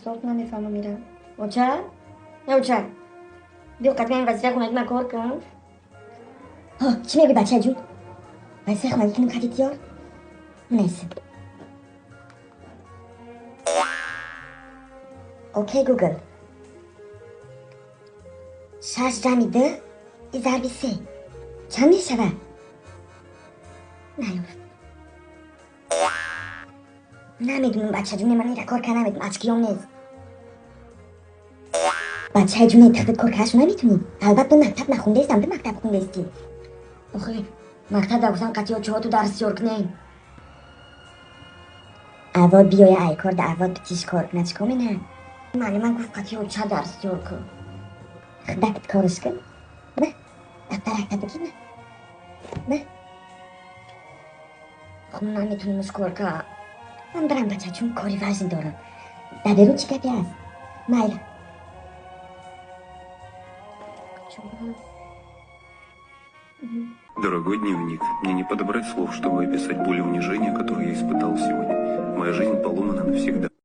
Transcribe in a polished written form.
Соф намефаҳмам ира. Оча? Э, оча. Биё, қадми ин вазифаи хонагӣ ман кор кун. Ҳо, чӣ мегӯй, бачаҷун? Вазифаи хонагӣ кунем қати тиёр? Нес. Окей, Гугл. Шаш ҷамъи ду и зарби се чанд мешавад? Наёфт. Намедунам, бачаҷуне, ман ира кор кар намедунам, очкиём нест. Бачаи ҷуне, тихтит кор кардашу наметунӣ? Албатта, мактаб нахундаистам, ту мактаб хундаистӣ. Охи, мактаб да гуфтам, қати очаҳо ту дарс ёр кунем. Авод биёя, ай кор да авод битиш кор кунад, чикор мена? Муаллимам гуфт, қати оча дарс ёр кун. Худакт корш кун. На, дафтаракта бигир, на. На. Хуб, наметунамш кор кар. Ман барам, бачаҷун, кори важн дорам. Дар берун чӣ гапе аст? Майла. Дорогой дневник, мне не подобрать слов, чтобы описать боль и унижение, которые я испытал сегодня. Моя жизнь поломана навсегда.